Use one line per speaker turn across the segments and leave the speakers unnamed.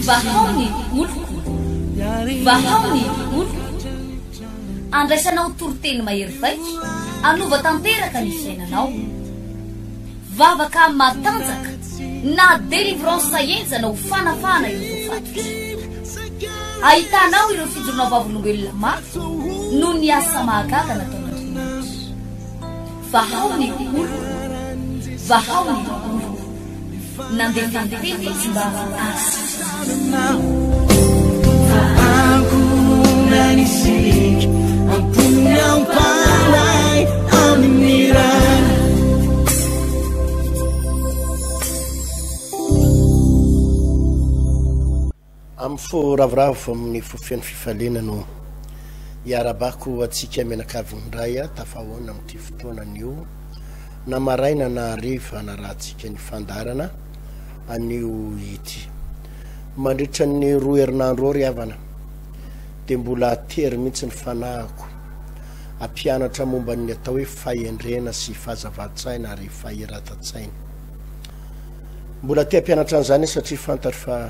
Vahao ny oloko, vahao ny oloko. Andraisanao toriteny mahery vaika, hanova tanteraka ny fiainanao. Vavaka matanjaka na délivrance henjana ho fanafahana ireo voafatotra. Ahitanao ireo fijoroana vavolombelona mafy noho ny asa mahagaga nataon'Andriamanitra. Vahao ny oloko, vahao ny oloko. Nandefa ny teny izy mba hahasitrana.
Amin'ny fo ravoravo, amin'ny fo feno fifaliana no iarahabako antsika mianakavy indray tafahoana amin'ity fotoana anio na maraina na hariva hanarahantsika ny fandaharana anio ity. Mandritra ny roa herinandro eo ry havana dia mbola tery mihitsy ny fanahiko hampianatra momba ny atao hoe fahendrena sy fahazavan-tsaina ary fahiratan-tsaina. Mbola te hampianatra an'izany aho satria fantatro fa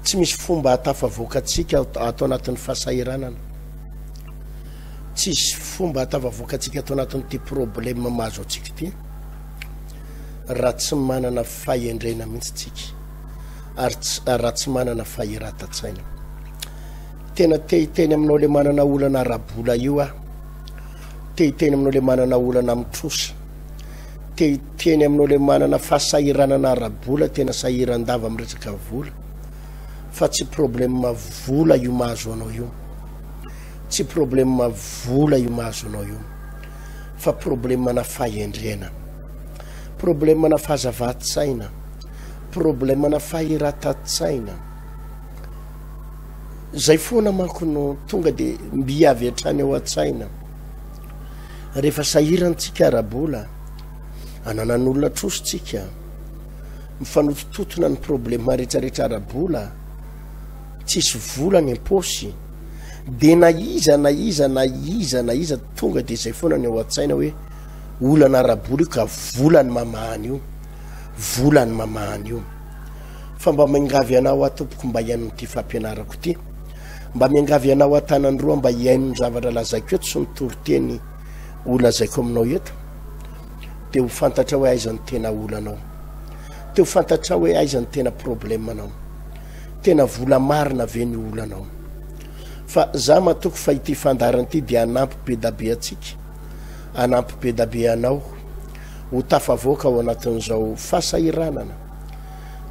tsy misy fomba hahatafavoaka antsika ato anatin'ny fahasahiranana. Tsisy fomba hahatafavoaka antsika ato anatin'ity problème mahazo antsika ity raha tsy manana fahendrena mihitsy tsika ary raha tsy manana fahiratan-tsaina. Tena te hiteny aminao le manana olana ara-bola io aho. Te hiteny aminao le manana olana amin'ny trosa. Te hiteny aminao le manana fahasahiranana ara-bola, tena sahiran-dava amin'ny resaka vola, fa tsy problème vola io mahazo anao io. Tsy problème vola io mahazo anao io, fa problème na fahendrena, problème na fahazavan-tsaina, problème na fahiratan-tsaina. Zay foana manko no tonga de mby avy hatrany ao an-tsaina. Rehefa sahirana tsika ara-bola, ananan'olona trosa tsika, mifanotototona ny problema rehetrarehetra ara-bola, tsisy vola ny am-paosy, de na iza na iza na iza na iza tonga de zay foana ny ao an-tsaina hoe olana ara-bola io ka vola ny mamaha an'io, vola ny mamaha an'io. Fa mba miangavy anao aho tompoko mba hihaino ity fampianarako ity. Mba miangavy anao aho tanandroa mba hihaino ny zavatra lazaiko eto sy ny toriteny ho lazaiko aminao eto. Dia ho fantatrao hoe aiza ny tena olanao. Dia ho fantatrao hoe aiza ny tena problemanao. Tena vola marina ve ny olanao. Fa za matoky fa ity fandaharana ity dia hanampy be da be antsika, hanampy be da be anao ho tafavoaka ao anatin'izao fahasahiranana.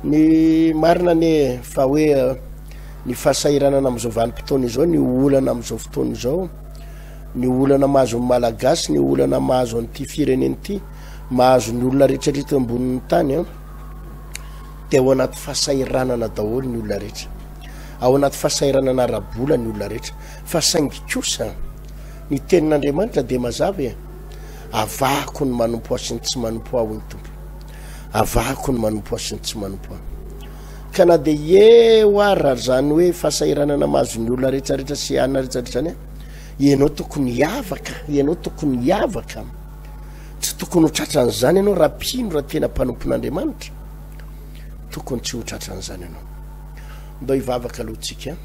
Ny marina anie fa hoe ny fahasahiranana amin'izao vanim-potoana izao, ny olana amin'izao fotoana izao, ny olana mahazo ny Malagasy, ny olana mahazo an'ity firenena ity, mahazo ny olona rehetra rehetra ambonin'ny tany an, dia ao anaty fahasahiranana daholo ny olona rehetra. Ao anaty fahasahiranana ara-bola ny olona rehetra. Fa saingy kosa, ny tenin'Andriamanitra dia mazava e, avahako ny manompo ahy sy ny tsy manompo ahy hoy ny Tompo. Avahako ny manompo ahy sy ny tsy manompo ahy. Ka na dia eo ara izany hoe fahasahiranana mahazo ny olona rehetrarehetra sy anona rehetrarehetra izany, ianao tokony hiavaka, ianao tokony hiavaka. Tsy tokony ho tratran'izany ianao raha mpino, raha tena mpanompon'Andriamanitra. Tokony tsy ho tratran'izany ianao. Ndao hivavaka aloha tsika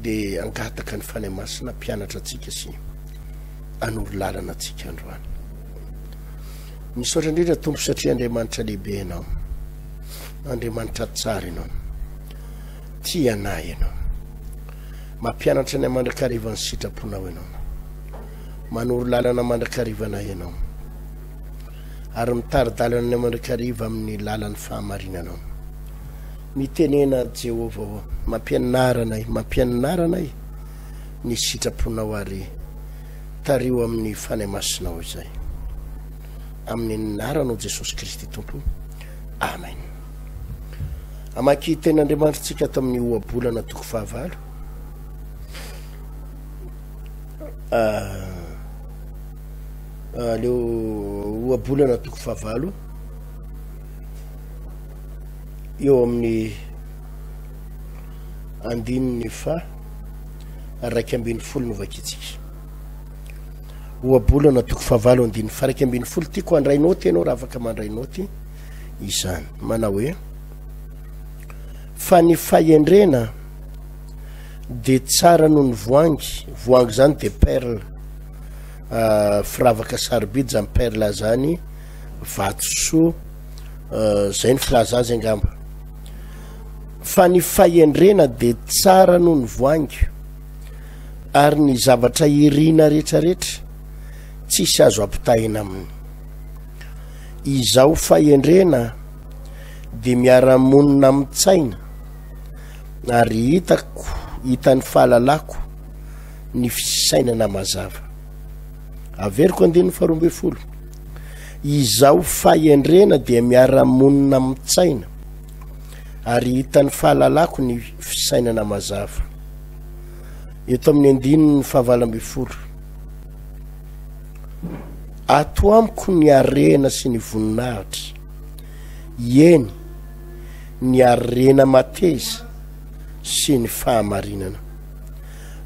dia angataka ny Fanahy Masina mpianatra antsika sy anoro lalana antsika androany. Misaotra indrindra Tompo satria Andriamanitra lehibe ianao. Andriamanitra tsara ianao. Tia anay ianao. Mampianatra anay mandrakariva ny sitraponao ianao. Manoro lalana mandrakariva anay ianao. Ary mitari-dalana anay mandrakariva amin'ny lalan'ny fahamarinanao. Mitenena Jehovah ô, mampianara anay, mampianara anay ny sitraponao ary tariho amin'ny Fanahy Masinao izay. Amin'ny anaranao Jesosy Kristy Tompo. Amen. Amaky tenin'Andriamanitra tsika ato amin'ny ohabolana toko fahavalo. Ah, aleo ohabolana toko fahavalo eo amin'ny andininy fa 11 no vakintsika. Ohabolana toko fahavalo andininy faha 11. Tiako handray naoty ianao raha afaka mandray naoty. izany. Manao hoe, Fa ny fahendrena dia tsara noho ny voangy, voangy zany de perle, firavaka sarobidy zany perle zany, vatosoa, zay ny filaza azy angamba. Fa ny fahendrena dia tsara noho ny voangy, ary ny zavatra irina rehetrarehetra tsisy azo ampitahina aminy. Izao fahendrena dia miara-monina amin-tsaina, ary hitako, hitan'ny fahalalako ny fisainana mazava. Averiko andininy faharoa ambin'ny folo. Izao fahendrena dia miara-monina amin-tsaina, ary hitan'ny fahalalako ny fisainana mazava. Eto amin'ny andininy fahavalo ambin'ny folo. Ato amiko ny harena sy ny voninahitra, eny, ny harena mateza sy ny fahamarinana.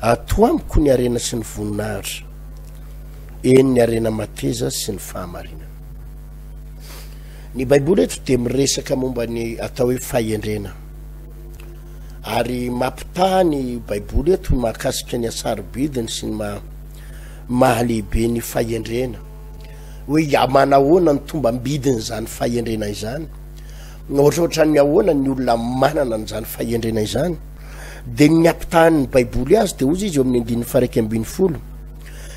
Ato amiko ny harena sy ny voninahitra, eny, ny harena mateza sy ny fahamarinana. Ny Baiboly eto dia miresaka momba ny atao hoe fahendrena. Ary mampitaha ny Baiboly eto mahakasika ny hasarobidiny sy ny maha mahalehibe ny fahendrena. Hoe manahoana ny tombam-bidin'izany fahendrena izany. Ohatrohatran'ny ahoana ny olona manana an'izany fahendrena izany. Dia ny ampitahan'ny Baiboly azy dia hozy izy eo amin'ny andininy faharaika ambin'ny folo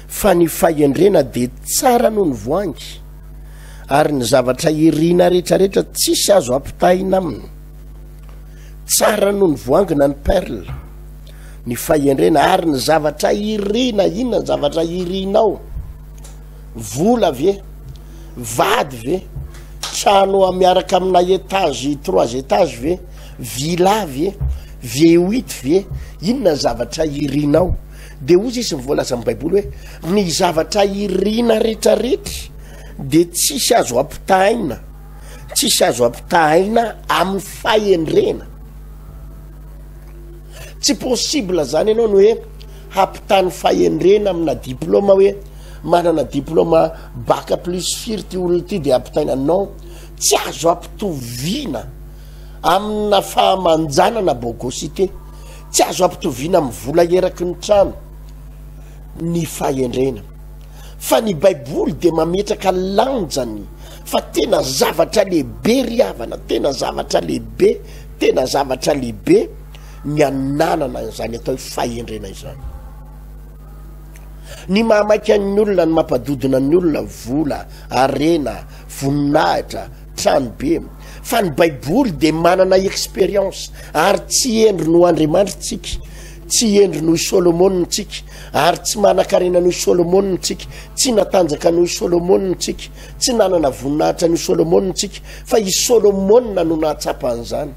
fa ny fahendrena dia tsara noho ny voangy ary ny zavatra irina rehetrarehetra tsisy azo ampitahina aminy. Tsara noho ny voangy na ny perle ny fahendrena ary ny zavatra irina. Inona ny zavatra irinao? Vola ve? Vady ve? Trano miaraka amina étage, trois étages ve? Villa ve? V8 ve? Inona ny zavatra irinao? De hozy izy ny voalazan'ny Baiboly hoe ny zavatra irina rehetrarehetra de tsisy azo ampitahaina, tsisy azo ampitahaina amin'ny fahendrena. Tsy possible zany ianao ny hoe hampitaha ny fahendrena amina diplôma hoe manana diplôma bac plus firy ty olona ty de ampitaina, non, tsy azo ampitoviana amina fahamanjana na bogosité, tsy azo ampitoviana amin'ny vola eraky ny trano ny fahendrena. Fa ny Baiboly dia mametraka lanjany fa tena zavatra lehibe ry havana, tena zavatra lehibe, tena zavatra lehibe ny ananana izany atao hoe fahendrena izany. Ny mahamaika ny olona, ny mampadodona ny olona, vola, harena, voninahitra, trano be. Fa ny Baiboly dia manana expérience, ary tsy hendry noho Andriamanitra tsika, tsy hendry noho i Solomona tsika, ary tsy manan-karena noho i Solomona tsika, tsy natanjaka noho i Solomona tsika, tsy nanana voninahitra noho i Solomona tsika, fa i Solomona no nahatsapa an'izany.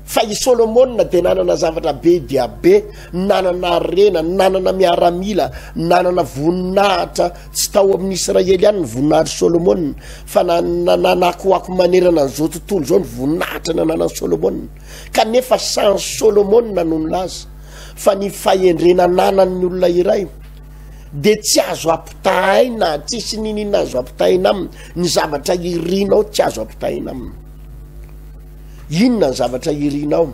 Fa i Solomona dia nanana zavatra be dia be, nanana harena, nanana miaramila, nanana voninahitra, tsy tao amin'ny Israely ihany ny voninahitr'i Solomona, fa nanakoako manerana an'izao tontolo izao ny voninahitra nananan'i Solomona. Kanefa sans Solomona no nilaza fa ny fahendrena ananan'ny olona iray dia tsy azo ampitahaina, tsisy niniana azo ampitahaina aminy, ny zavatra irinao tsy azo ampitahaina aminy. Inona ny zavatra irinao?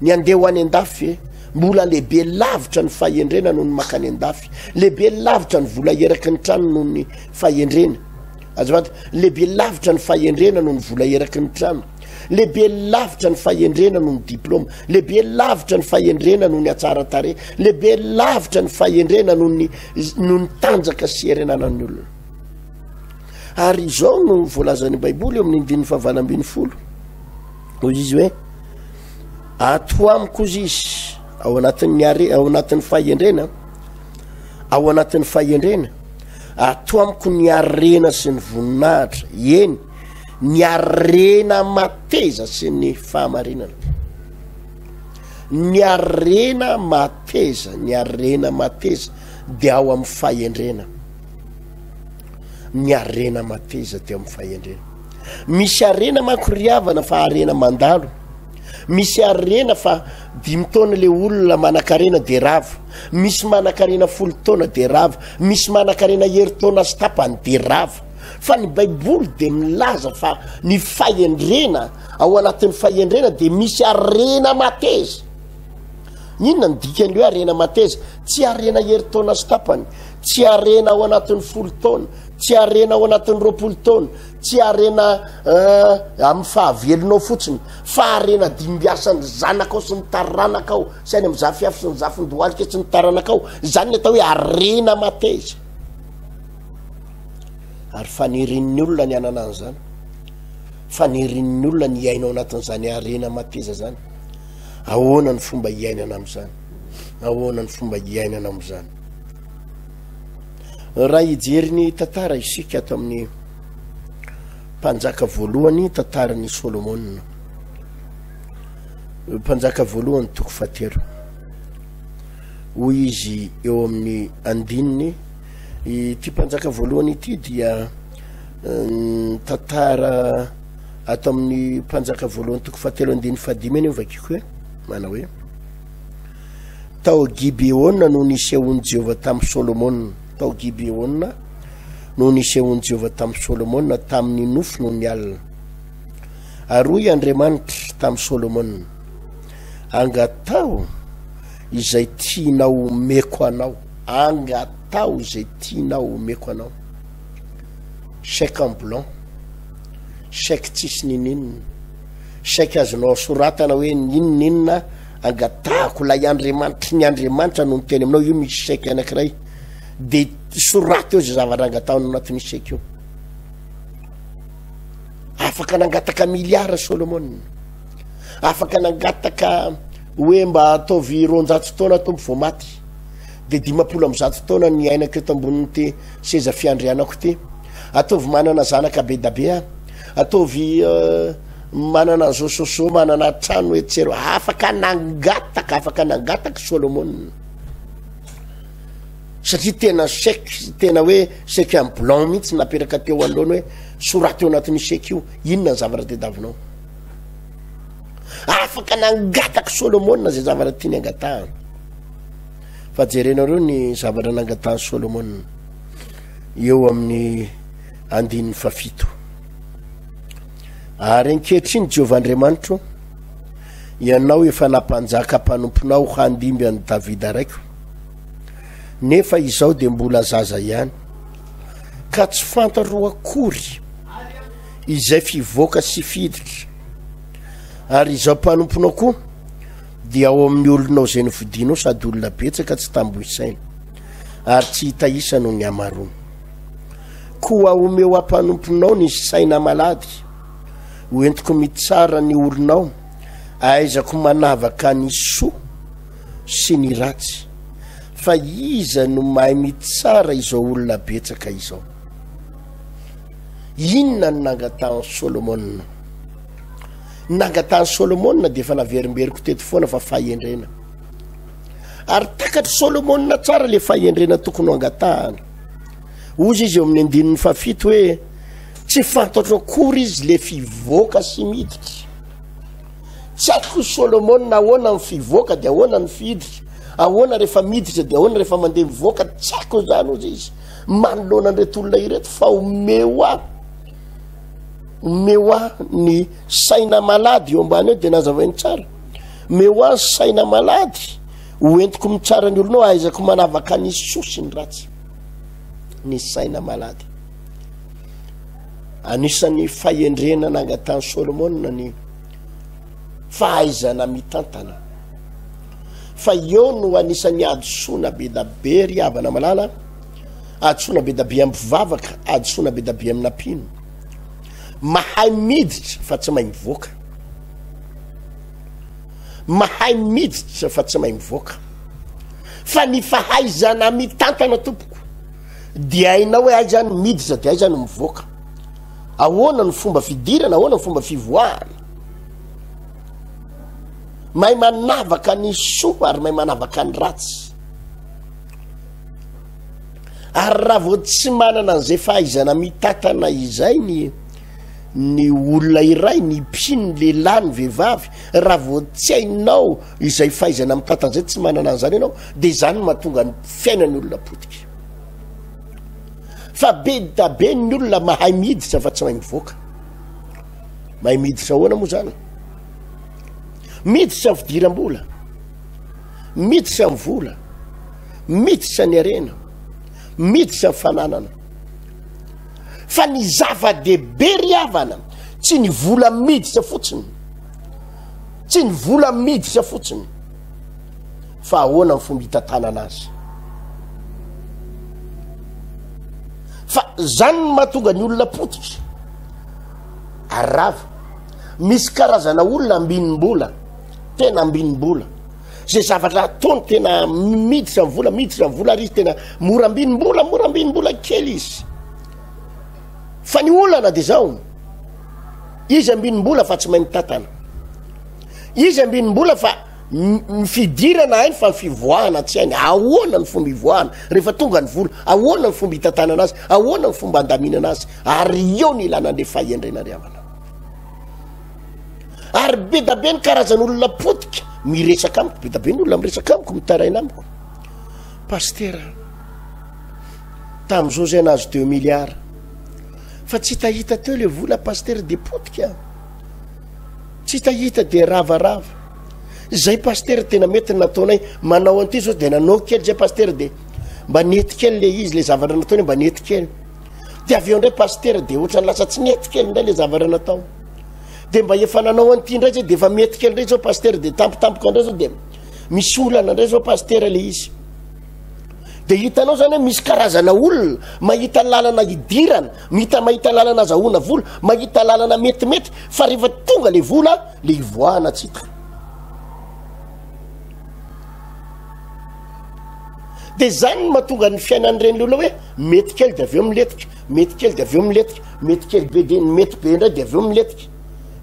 Ny handeha ho any an-dafy ve? Mbola lehibe lavitra ny fahendrena noho ny mankany an-dafy. Lehibe lavitra ny vola eraky ny trano noho ny fahendrena. Azafady, lehibe lavitra ny fahendrena noho ny vola eraky ny trano. Lehibe lavitra ny fahendrena noho ny diplôma. Lehibe lavitra ny fahendrena noho ny hatsaran-tarehy. Lehibe lavitra ny fahendrena noho ny noho ny tanjaka sy hery ananan'ny olona. Ary izao no voalazan'ny Baiboly eo amin'ny andininy fahavalo ambin'ny folo. Hoy izy hoe, ato amiko hozy izy, ao anatin'ny are, ao anatin'ny fahendrena, ao anatin'ny fahendrena, ato amiko ny harena sy ny voninahitra, eny, ny harena mateza sy ny fahamarinana. Ny harena mateza, ny harena mateza dia ao amin'ny fahendrena. Ny harena mateza teo amin'ny fahendrena. Misy harena manko ry havana fa harena mandalo. Misy harena fa dimy taona le olona manan-karena de rava. Misy manan-karena folo taona de rava. Misy manan-karena herintaona sy tapany de rava. Fa ny Baiboly dia milaza fa ny fahendrena, ao anatin'ny fahendrena dia misy harena mateza. Inona ny dikan'ny hoe harena mateza? Tsy harena herintaona sy tapany, tsy harena ao anatin'ny folo taona, tsy harena ao anatin'ny 20 taona, tsy harena eh, amin'ny fahavelonao fotsiny, fa harena dimbiasan'ny zanakao sy ny taranakao, sy any amin'ny zafiafy sy ny zafindohalika sy ny taranakao. Izany ny atao hoe harena mateza. Ary fanirian'ny olona ny hanana an'izany. Fanirian'ny olona ny hiaina ao anatin'izany harena mateza izany. Ahoana ny fomba hiainana amin'izany? Ahoana ny fomba hiainana amin'izany? Raha hijery ny tantara isika ato amin'ny mpanjaka voalohany, tantaran'i Solomona. Mpanjaka voalohany toko fahatelo. Hoy izy eo amin'ny andininy, ity mpanjaka voalohany ity dia eh, tantara ato amin'ny mpanjaka voalohany toko fahatelo andininy fahadimy anie vakiko hoe manao hoe tao Gibeona no nisehoan'i Jehovah tamin'i Solomona. Tao Gibeona no nisehoan'i Jehovah tamin'i Solomona tamin'ny nofy nony alina. Ary hoy Andriamanitra tamin'i Solomona, Angataho izay tianao homeko anao. Angataho izay tianao homeko anao. Chèque en blanc. Chèque tsisy nininona. Chèque azonao soratana hoe n'inon'inona angatahako ilay Andriamanitry ny Andriamanitra no miteny aminao, io misy chèque anankiray. De soraty eo izay zavatra angatahanao anatin'io chèque io. Afaka nangataka milliard Solomona. Afaka nangataka hoe mba ataovy 200 taona tompo vao maty. De 150 taona ny ainako eto ambonin'ity seza fiandrianako ity. Ataovy manana zanaka be da be aho. Ataovy euh, manana an'izao soso, manana trano etc. Afaka nangataka, afaka nangataka Solomona. Satria tena chèque, tena hoe chèque en blanc mihitsy napetraka teo anoloany hoe soraty eo anatin'io chèque io, inona ny zavatra tediavinao. Afaka nangataka Solomona izay zavatra tiany angatahana. Fa jerenareo ny zavatra nangatahan'i Solomona eo amin'ny andininy fahafito. Ary ankehitriny Jehovah Andriamanitro, ianao efa nampanjaka mpanomponao handimby an'i Davida raiko. Nefa izao dia mbola zaza ihany, ka tsy fantatro akory izay fivoaka sy fiditra. Ary izao mpanomponao koa dia ao amin'ny olonao izay nofidinao sady olona betsaka tsy tambo isaina, ary tsy hita isa noho ny hamaroany. Koa omeo ahy mpanomponao ny saina malady, ho entiko mitsara ny olonao, ahaizako manavaka ny soa sy ny ratsy. Fa iza no mahay mitsara izao olona betsaka izao? Inona no nangatahan'i Solomona? Ny nangatahan'i Solomona dia efa naverimberiko teto foana fa fahendrena. Ary takatr'i Solomona tsara le fahendrena tokony ho angatahana. Hozy izy eo amin'ny andininy fahafito hoe tsy fantatro akory izy le fivoaka sy miditra. Tsy haiko hoy Solomona ahoana ny fivoaka dia ahoana ny fiditra, ahoana rehefa miditra dia ahoana rehefa mandeha mivoaka, tsy haiko izany hozy izy manoloana an'ireto olona ireto fa omeo ahy, omeo ahy ny saina malady eo ambany eo dia nazavainy tsara, omeo ahy ny saina malady hoentiko mitsara ny olonao ahaizako manavaka ny soa sy ny ratsy, ny saina malady. Anisan'ny fahendrena nangatahan'i Solomona ny fahaizana mitantana. Fa eo no anisan'ny hadisoana be da be ry havana malala, hadisoana be da be amin'ny mpivavaka, hadisoana be da be amina mpino. Mahay miditra fa tsy mahay mivoaka. Mahay miditra fa tsy mahay mivoaka. Fa ny fahaizana mitantana tompoko dia hainao hoe aiza no miditra dia aiza no mivoaka. Ahoana ny fomba fidirana, ahoana ny fomba fivoahana. Mahay manavaka ny soa ary mahay manavaka ny ratsy. Ary raha vao tsy manana an'izay fahaizana mitatana izay ny ny olona iray, ny mpino, ny lehilahy, ny vehivavy, raha vao tsy hainao izay fahaizana mitantana izay, tsy manana an'izany ianao, dia izany no mahatonga ny fiainan'ny olona potika. Fa be da be ny olona mahay miditra fa tsy mahay mivoaka. Mahay miditra ahoana moa zany? Miditra ny fidiram-bola, miditra ny vola, miditra ny harena, miditra ny fananana. Fa ny zava-dehibe ry havana, tsy ny vola miditra fotsiny, tsy ny vola miditra fotsiny, fa ahoana ny fomba hitantanana azy. Fa zany no mahatonga ny olona potika ary rava. Misy karazana olona ambinim-bola, tena ambinim-bola. Zay zavatra ataony tena miditra ny vola, miditra ny vola ary izy tena mora ambinim-bola, mora ambinim-bola kely izy. Fa ny olana de zao, izy ambinim-bola fa tsy mahay mitantana. Izy ambinim-bola fa ny fidirana hainy fa ny fivoahana tsy hainy. Ahoana ny fomba ivoahana rehefa tonga ny vola? Ahoana ny fomba hitantanana azy? Ahoana ny fomba andaminana azy? Ary eo ny ilana an'le fahendrena ry havana. Ary be da be ny karazan'olona potika miresaka amiko, be da be ny olona miresaka amiko, mitaraina amiko. Pastera, tamin'izao zay nahazo deux milliards. Fa tsy hitahita teo le vola pastera de potika. Tsy hitahita de ravarava. Zay pastera tena mety ny nataonay, manao an'ity zao de nanao kely zay pastera de mba nety kely le izy, le zavatra nataony mba nety kely. De avy eo indray pastera de ohatran'ny lasa tsy nety kely indray le zavatra natao. De mba efa nanao an'ity indray zay de efa mety kely indray zao pastera de tampotampoka indray zao de misy olana indray zao pastera le izy. De hitanao zany hoe misy karazana olona mahita lalana hidirana, mita mahita lalana azahoana vola, mahita lalana metimety fa rehefa tonga le vola le ivoahana tsy hita. De zany no mahatonga ny fiainan'ireny olona hoe mety kely de avy eo miletika, mety kely de avy eo miletika, mety kely be de mety be indray de avy eo miletika,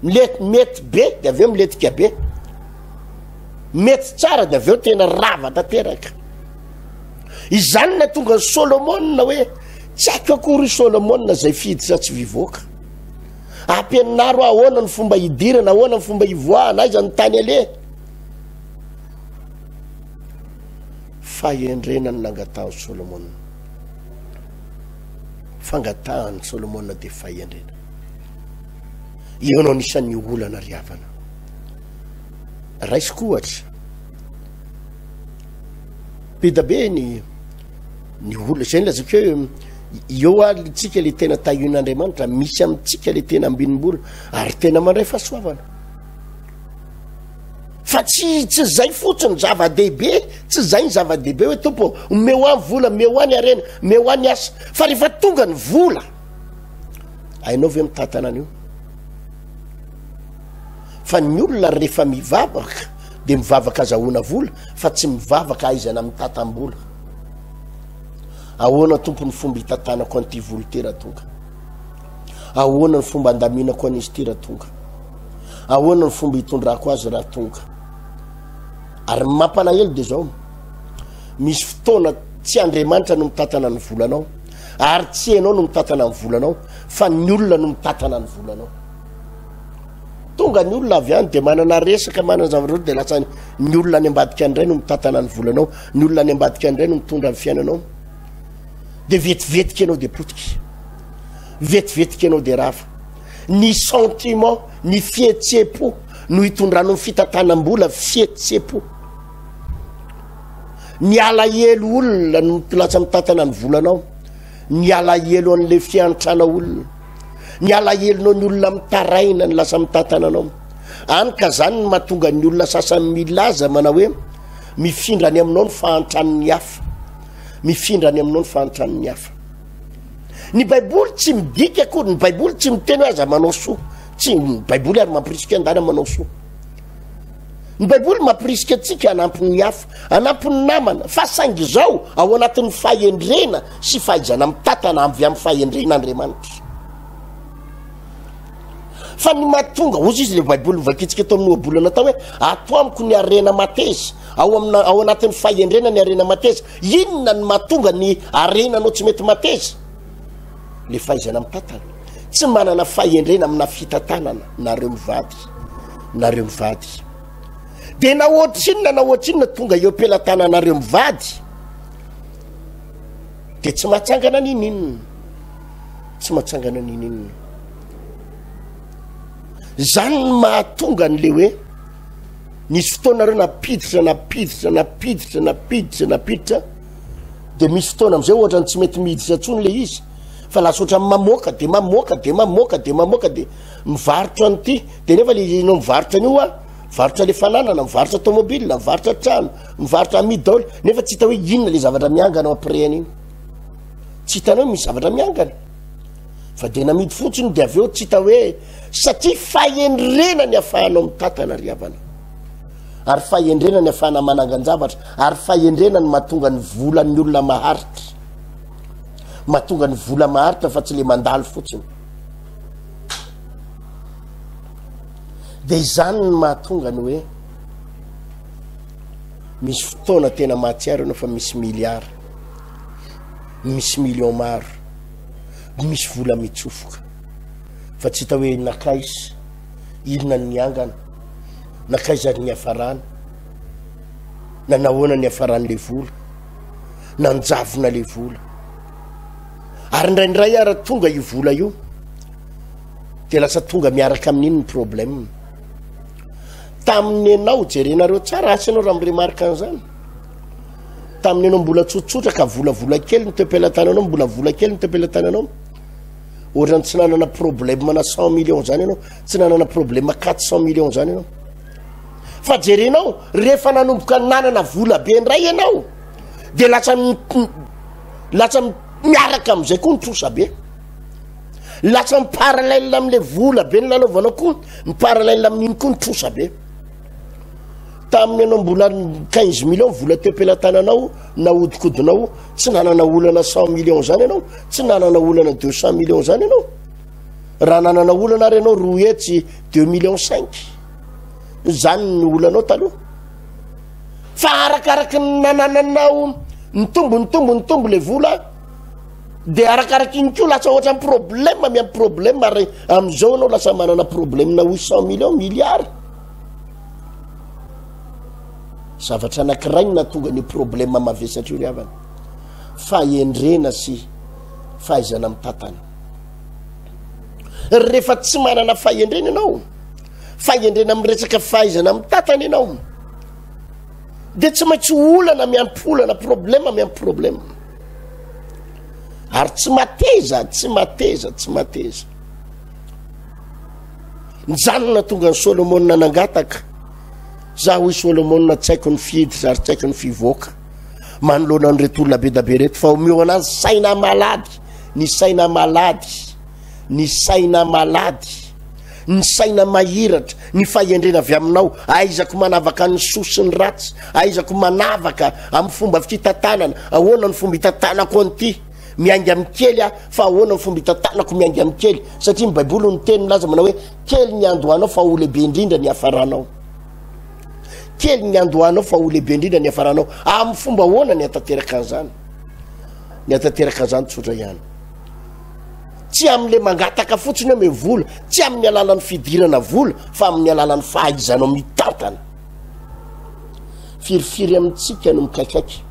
mile- mety be de avy eo miletika be, mety tsara de avy eo tena rava tanteraka. Izany nahatonga an'i Solomona hoe tsy haiko akory i Solomona izay fiditra tsy vivoaka. Ampianaro aho ahoana ny fomba hidirana, ahoana ny fomba hivoahana, aiza ny tany aleha. Fahendrena no nangatahan'i Solomona. Fangatahan'i Solomona dia fahendrena. Eo no anisan'ny olana ry havana. Raisiko ohatra. Be da be ny ny olona zay ny lazaiko hoe eo ary tsika le tena tahian'Andriamanitra, misy amintsika le tena ambinim-bola ary tena mandray fahasoavana. Fa tsy tsy zay fotsiny zava-dehibe, tsy zay ny zava-dehibe hoe tompo omeo ahy vola, omeo ahy ny harena, omeo ahy ny asa. Fa rehefa tonga ny vola, hainao ve mitantana an'io? Fa ny olona rehefa mivavaka dia mivavaka azahoana vola fa tsy mivavaka ahaizana mitantam-bola. Ahoana tompo ny fomba hitantanako an'ity vola ity raha tonga? Ahoana ny fomba andaminako an'izy ity raha tonga? Ahoana ny fomba hitondrako azy raha tonga? Ary ny mampalahelo dia zao, misy fotoana tsy Andriamanitra no mitantana ny volanao, ary tsy ianao no mitantana ny volanao, fa ny olona no mitantana ny volanao. Tonga ny olona avy any dia manana resaka, manana zavatra dia lasa ny olona any ambadika indray no mitantana ny volanao, ny olona any ambadika indray no mitondra ny fiainanao. Dia vetivetika ianao dia potika. Vetivetika ianao dia rava. Ny sentiment, ny fihetseham-po no hitondranao ny fitantanam-bola, fihetseham-po. Ny alahelo olona no lasa mitantana ny volanao. Ny alahelo an'ilay fiantrana olona. Ny alahelonao ny olona mitaraina ny lasa mitantana anao. Any ka zany no mahatonga ny olona sasany milaza manao hoe mifindra any aminao ny fahantran'ny hafa. Mifindra any aminao ny fahantran'ny hafa. Ny Baiboly tsy midika akory, ny Baiboly tsy miteny hoe aza manao soa. Tsy, ny Baiboly ary mampirisika andana manao soa. Ny Baiboly mampirisika antsika hanampy ny hafa, hanampy ny namana, fa saingy izao ao anatin'ny fahendrena sy fahaizana mitantana avy amin'ny fahendren'Andriamanitra. Fa ny mahatonga, hozy izy le Baiboly novakintsika tao amin'ny ohabolana tao hoe ato amiko ny harena mateza, ao amina, ao anatin'ny fahendrena ny harena mateza. Inona ny mahatonga ny harenanao tsy mety mateza? Le fahaizana mitantana. Tsy manana fahendrena amina fitantanana nareo mivady. Nareo mivady. De na ohatrinona na ohatrinona tonga eo am-pelatananareo mivady, de tsy mahatsangana n'ininona. Tsy mahatsangana ninoninona. Zany ny mahatonga an'le hoe nisy fotoana nareo nampiditra nampiditra nampiditra nampiditra nampiditra de misy fotoana am'izay ohatra ny tsy mety miditra intsony le izy fa lasa ohatran'ny mamoaka de mamoaka de mamoaka de mamoaka de mivarotra an'ity de nefa le ianao mivarotra an'io a mivarotra le fananana mivarotra tomobile mivarotra trano mivarotra amidy daholo nefa tsy hita hoe inona le zavatra miangana ao après an'iny tsy hitanao misy zavatra miangana fa de namidy fotsiny de avy eo tsy hita hoe satria fahendrena ny afahanao mitantana ry havana ary fahendrena ny afahana manangan-javatra ary fahendrena ny mahatonga ny volan'ny olona maharitra mahatonga ny vola maharitra fa tsy le mandalo fotsiny de izany ny mahatonga ny hoe misy fotoana tena mahatsiaro ianao fa misy milliard misy million maro misy vola mitsofoka fa tsy hita hoe nakaiza inona ny niangana nakaiza ny niafarana na nahoana ny niafaran'le vola nanjavona le vola ary indraindray ara tonga io vola io de lasa tonga miaraka amin'iny ny problème tamin'ny anao jerenareo tsara asa ianao raha miremarka an'izany tamin'ny anao mbola tsotsotra ka volavola kely ny teo-pelatananao mbola vola kely ny teo-pelatananao ohatrany tsy nanana problème na cent millions zany ianao tsy nanana problème quatre cent millions zany ianao fa jerenao rehefa nanomboka nanana vola be indray ianao de lasa lasa miaraka am'izay koa ny trosa be lasa miparallèle am'le vola be ny lalaovanao koa miparallèle amin'iny koa ny trosa be Tamin'ny ianao mbola quinze millions vola teo am-pelatananao nahodinkodinao, tsy nanana olana cent millions zany ianao, tsy nanana olana deux cent millions zany ianao. Raha nanana olana ary ianao roa hetsy deux millions cinq. Zany ny olanao taloha. Fa arakaraky ny nanananao nitombo nitombo nitombo le vola de arakaraky iny koa lasa ohatran'ny problème miampy problème ary am'izao ianao lasa manana problème na huit cent millions milliards. Zavatra anankiray no nahatonga an'io problème mavesatra io ry havana. Fahendrena sy fahaizana mitantana. Rehefa tsy manana fahendrena ianao, fahendrena amin'ny resaka fahaizana mitantana ianao, dia tsy maintsy olana miampy olana, problème miampy problème. Ary tsy mateza, tsy mateza, tsy mateza. Nijanona tonga an'i Solomona nangataka, Za hoy Solomona tsy haiko ny fihiditra ary tsy haiko ny fivoaka manoloana an'ireto olona be da be ireto fa omeo anah ny saina malady, ny saina malady, ny saina malady, ny saina mahiratra, ny fahendrena avy aminao, ahaizako manavaka ny soa sy ny ratsy, ahaizako manavaka amin'ny fomba fitantanana, ahoana ny fomba hitantanako an'ity. Miainga amin'ny kely aho, fa ahoana ny fomba hitantanako miainga amin'ny kely? Satria ny Baiboly no niteny milaza manao hoe, kely ny andohanao fa ho lehibe indrindra ny hiafaranao. Kely ny andohanao fa ho lehibe indrindra ny hiafaranao. Amin'ny fomba ahoana ny hatanteraka an'izany? Ny hatanteraka an'izany tsotra ihany. Tsy amin'le mangataka fotsiny hoe vola, tsy amin'ny alalan'ny fidirana vola, fa amin'ny alalan'ny fahaizanao mitantana. Firifiry amintsika no mikaikaiky.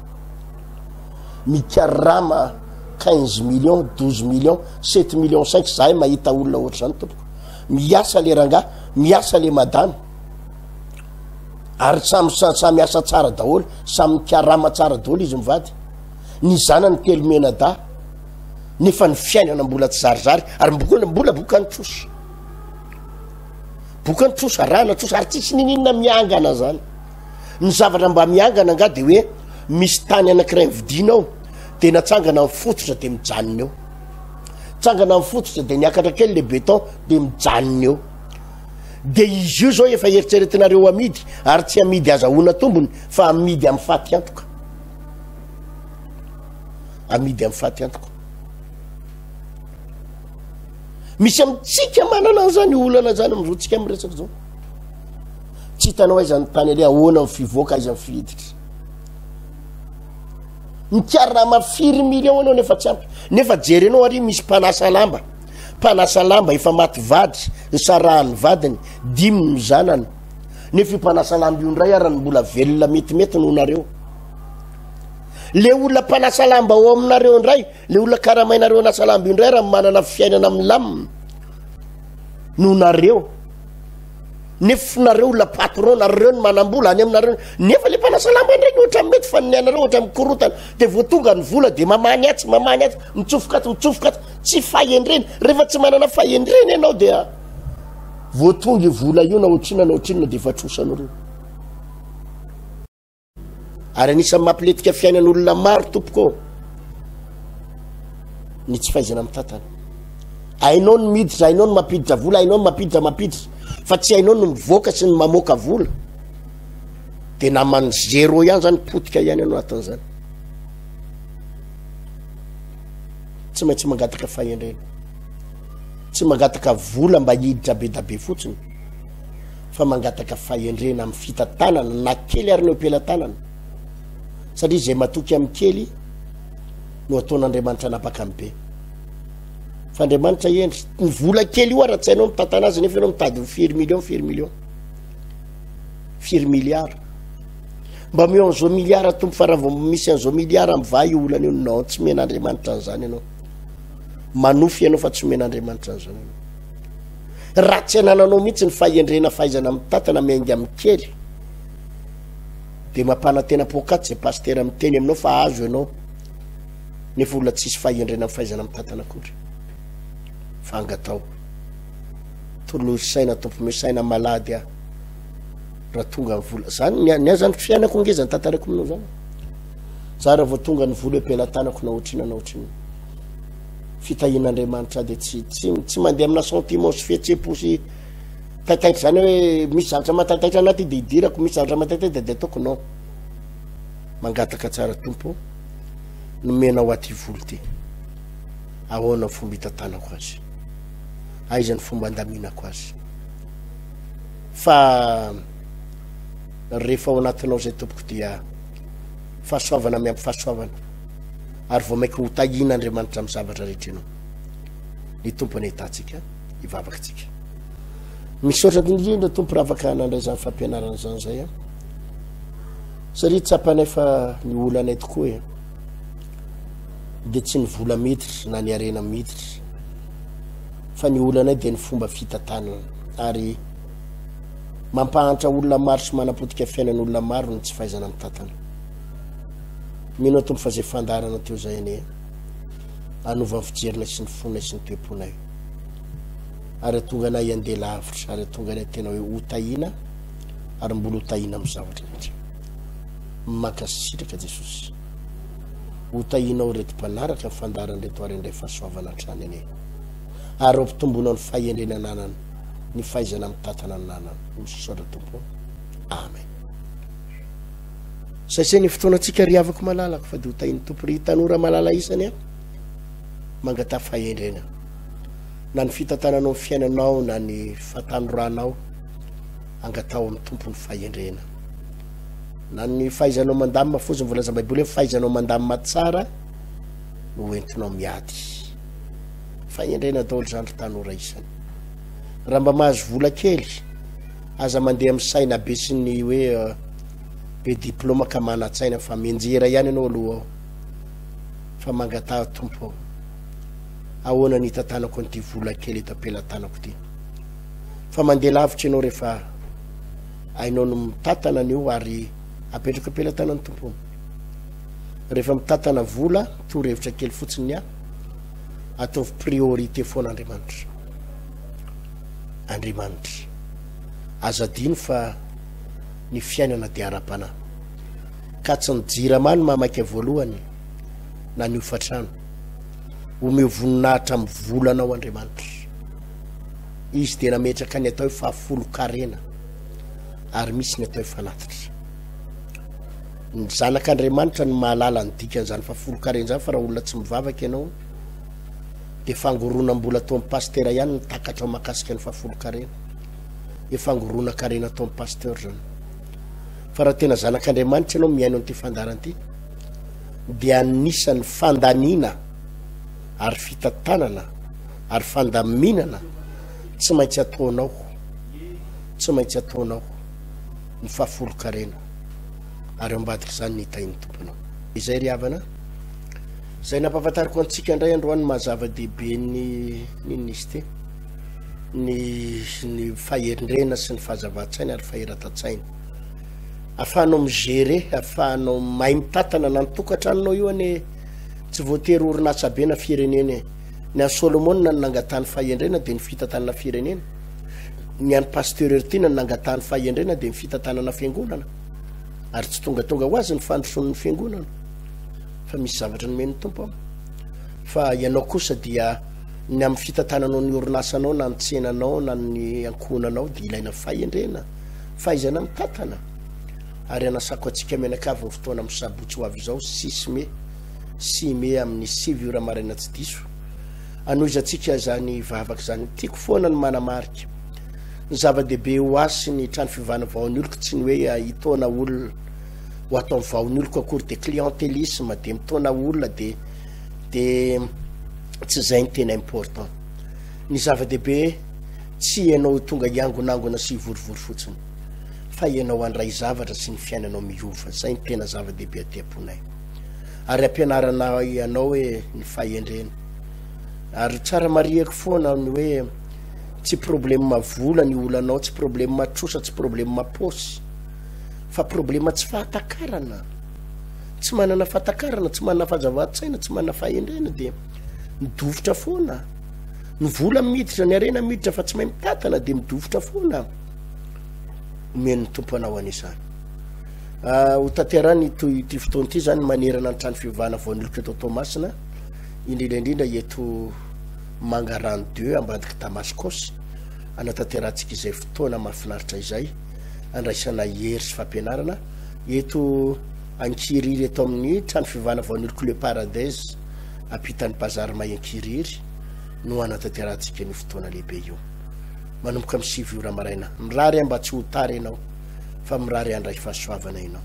Mikarama quinze millions, douze millions, sept millions cinq, zahay mahita olona ohatr'izany tompoko. Miasa le rangahy, miasa le madama. Ary samy samy asa tsara daholo, samy mikarama tsara daholo izy mivady. Ny zanany telo menadahy. Nefa ny fiainana mbola tsy zarizary ary mbola mbola bokan'ny trosa. Bokan'ny trosa, arahana trosa ary tsisy niniana miangana zany. Ny zavatra mba miangana angaha dia hoe misy tany anankiray vidiana ao dia natsangana ny fototra dia mijanona eo. Tsangana ny fototra dia niakatra kely le béton dia mijanona eo. Dia izy io zao efa eritreretinareo amidy ary tsy amidy azahoana tombony fa amidy amin'ny faty antoka. Amidy amin'ny faty antoka. Misy amintsika manana an'izany olana zany amin'izao tsika miresaka zao. Tsy hitanao aiza ny tany aleha, ahoana ny fivoaka, aiza ny fihiditra. Mikarama firy million anao nefa tsy ampy. Nefa jerenao ary misy mpanasa lamba. Mpanasa lamba efa maty vady, nisarahan'ny vadiny, dimy ny zanany. Nefa io mpanasa lamba io indray ara ny mbola velona metimety noho nareo. Le olona mpanasa lamba ao aminareo indray, le olona karamainareo hanasa lamba io indray raha manana fiainana milamina noho nareo. Nefa nareo olona patron, nareo ny manam-bola any aminareo. Nefa le mpanasa lamba indray ny ohatra mety fa ny anareo ohatra mikorotana. De vao tonga ny vola de mamany atsy, mamany atsy, mitsofoka atsy, mitsofoka atsy. Tsy fahendrena. Rehefa tsy manana fahendrena ianao dia vao tonga io vola io na ohatrinona na ohatrinona de efa trosanareo. Ary anisan'ny mampilentika fiainan'olona maro tompoko ô ny tsy fahaizana mitantana. Hainao ny miditra, hainao ny mampiditra vola, hainao ny mampiditra mampiditra, fa tsy hainao ny mivoaka sy ny mamoaka vola. De naman'ny zéro ihany zany, potika ihany ianao anatin'izany. Tsy maintsy mangataka fahendrena. Tsy mangataka vola mba hiditra be da be fotsiny. fa mangataka fahendrena amin'ny fitantanana na kely ary ny eo am-pelatanana satria izay matoky amin'ny kely no ataon'Andriamanitra anapaka amin'ny be. Fa Andriamanitra hendry, ny vola kely io ara tsy hainao mitantana azy nefa ianao mitady ho firy million, firy million, firy milliard. Mba omeo an'izao milliard tompo fa raha vao misy an'izao milliard mivaha io olana io, non, tsy omen'Andriamanitra an'izany ianao. Manofy ianao fa tsy omen'Andriamanitra an'izany ianao. Raha tsy anananao mihitsy ny fahendrena fahaizana mitantana miainga amin'ny kely dia mampanantena poakaty izay pasitera miteny aminao fa azo ianao nefa olona tsisy fahendrena amin'ny fahaizana mitantana akory. Fa angatao. Tolory saina tompo omeo saina malady aho raha tonga ny vola. Zany ny ahy zany fiainako ngeza ny tantarako aminao zany. Za raha vao tonga ny vola eo am-pelatanako na ohatrina na ohatrina. Fitahian'Andriamanitra dia tsy tsy tsy mandeha amina sentiment sy fihetseham-po sy taitaitra zany hoe misy zavatra mahataitaitra anaty dia idirako, misy zavatra mahataitaitra dia ataoko non. Mangataka tsara Tompo nomenao aty vola ity. Ahoana ny fomba hitantanako azy? Aiza ny fomba andaminako azy? Fa rehefa ao anatinao izay tompoko dia fahasoavana miampy fahasoavana. ary vao mainka ho tahian'Andriamanitra amin'ny zavatra rehetra ianao. Ny Tompo anie hitantsika, hivavaka tsika. Misaotra indrindra Tompo raha afaka nandray izany fampianarana izany izay an. Satria tsapanay fa ny olanay tokoa e dia tsy ny vola miditra na ny harena miditra fa ny olanay dia ny fomba fitantanana ary mampahantra olona maro sy manapotika fiainan'olona maro ny tsy fahaizana mitantana. Mino aho Tompo fa izay fandaharana teo izay anie hanova ny fijerinay sy ny fonay sy ny toe-ponay ary hatonga anay handeha lavitra ary hatonga anay tena hoe ho tahiana ary mbola ho tahiana amin'ny zavatra rehetra. Mankasitraka Jesosy. Ho tahianao ireto mpanaraka ny fandaharana ireto ary handray fahasoavana hatrany anie. Ary hampitomboinao ny fahendrena ananany, ny fahaizana mitantana ananany. Misaotra Tompo. Amen. Saisay ny fotoanantsika ry havako malalako fa dia ho tahin'ny Tompo ry tanora malala isany a. Mangataha fahendrena. Na ny fitantananao ny fiainanao na ny fahatanoranao, angataho amin'ny Tompo ny fahendrena. Na ny fahaizanao mandamina fotsiny, voalazan'ny Baiboly hoe fahaizanao mandamina tsara no hoentinao miady. Fahendrena daholo izany ry tanora isany. Raha mba mahazo vola kely, aza mandeha amin'ny saina be sy ny hoe euh, be diploma ka manan-tsaina fa mianjera ihany ianao aloha ao fa mangataha Tompo ao. Ahoana ny hitantanako an'ity vola kely eto am-pelatanako ity? Fa mandeha lavitra ianao rehefa hainao ny mitantana an'io ary apetrako am-pelatanan'ny Tompo. Rehefa mitantana vola, torohevitra kely fotsiny ny ahy, ataovy priorité foana Andriamanitra. Andriamanitra. Aza adino fa ny fiainana dia ara-panahy. Ka tsy ny jirama no mahamaika voalohany na ny hofantrano. Omeo voninahitra amin'ny volanao Andriamanitra. Izy dia nametraka ny atao hoe fahafolon-karena ary misy ny atao hoe fanatitra. Ny zanak'Andriamanitra no mahalala ny dikan'izany fahafolon-karena izany fa raha olona tsy mivavaka ianao dia fangoronam-bola ataon'ny pasitera ihany ny takatrao mahakasika ny fahafolon-karena. Efa angoronan-karena ataon'ny pasteur zany. Fa raha tena zanak'Andriamanitra ianao mihaino an'ity fandaharana ity dia anisan'ny fandaniana ary fitantanana ary fandaminana tsy maintsy ataonao, tsy maintsy ataonao ny fahafolon-karena ary ao ambadik'izany ny hitahian'ny Tomponao. Izay ry havana. Izay nampahafantariko antsika indray androany maha zava-dehibe ny n'inona izy ity? Ny ny fahendrena sy ny fahazavan-tsaina ary fahiratan-tsaina. Afahanao mi-gérer, afahanao mahay mitantana na ny tokantranonao io anie tsy voatery orinasa be na firenena e. Ny an'i Solomona no nangatahany fahendrena dia ny fitantanana firenena. Ny an'i Pasteur Hertina no nangatahany fahendrena dia ny fitantanana fiangonana. Ary tsy tongatonga ho azy ny fandrosoan'ny fiangonana fa misy zavatra nomen'ny Tompo ao. Fa ianao kosa dia ny amin'ny fitantananao ny orinasanao na ny tsenanao na ny ankohonanao dia ilaina fahendrena, fahaizana mitantana. Ary anasako antsika mianakavy ny fotoana amin'ny sabotsy ho avy izao, six mai, 6 mai amin'ny 9 ora maraina tsy diso. Anohizantsika izany vavaka izany. Tiako foana ny manamarika. Ny zava-dehibe ho ahy sy ny trano fivavahana vaon'ny oloko tsy ny hoe hitaona olona ho ato amin'ny vaon'ny oloko akory dia clientélisme dia mitaona olona dia dia tsy izay ny tena important. Ny zava-dehibe tsy ianao tonga hiangonangona sy hivorivory fotsiny fa ianao handray zavatra sy ny fiainanao miova. Izay ny tena zava-dehibe aty am-ponay. Ary ampianarana anao hoe ny fahendrena. Ary tsara marihako foana ny hoe Tsy problème vola ny olanao, tsy problème trosa, tsy problème paosy, fa problème tsy fahatakarana. Tsy manana fahatakarana, tsy manana fahazavan-tsaina, tsy manana fahendrena dia midofotra foana. Ny vola miditra, ny harena miditra fa tsy mahay mitantana dia midofotra foana. Omen'ny Tompo anao an'izany. Ah, ho tanterahina ito ity fotoana ity zany manerana ny trano fivavahana voanolotra eto Toamasina, indrindra indrindra eto Mangarano deux ambadik'i Damaskosy, hanatanterahantsika izay fotoana mahafinaritra izay, handraisana hery sy fampianarana, eto Ankirihiry eto amin'ny trano fivavahana Voaniloko Le Paradise, ampitan'ny Bazary May Ankirihiry no hanatanterahantsika an'io fotoana lehibe io. Manomboka amin'ny 9 ora maraina. Mirary aho mba tsy ho tara ianao, fa mirary handray fahasoavana ianao.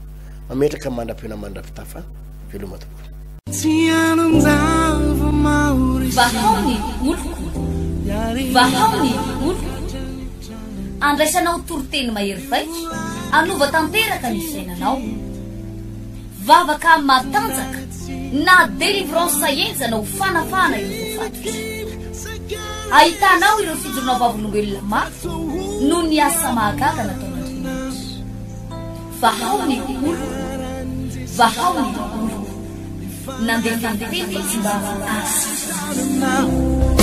Mametraka mandra-pihaona mandra-pitafa. Veloma tompoko.
Vahao ny oloko, vahao ny oloko. Andraisanao toriteny mahery vaika, hanova tanteraka ny fiainanao. Vavaka matanjaka na délivrance henjana ho fanafahana ireo voafatotra. Ahitanao ireo fijoroana vavolombelona mafy noho ny asa mahagaga nataon'Andriamanitra. Vahao ny oloko, vahao ny oloko. Nandefa ny teny izy mba hahasitrana azy.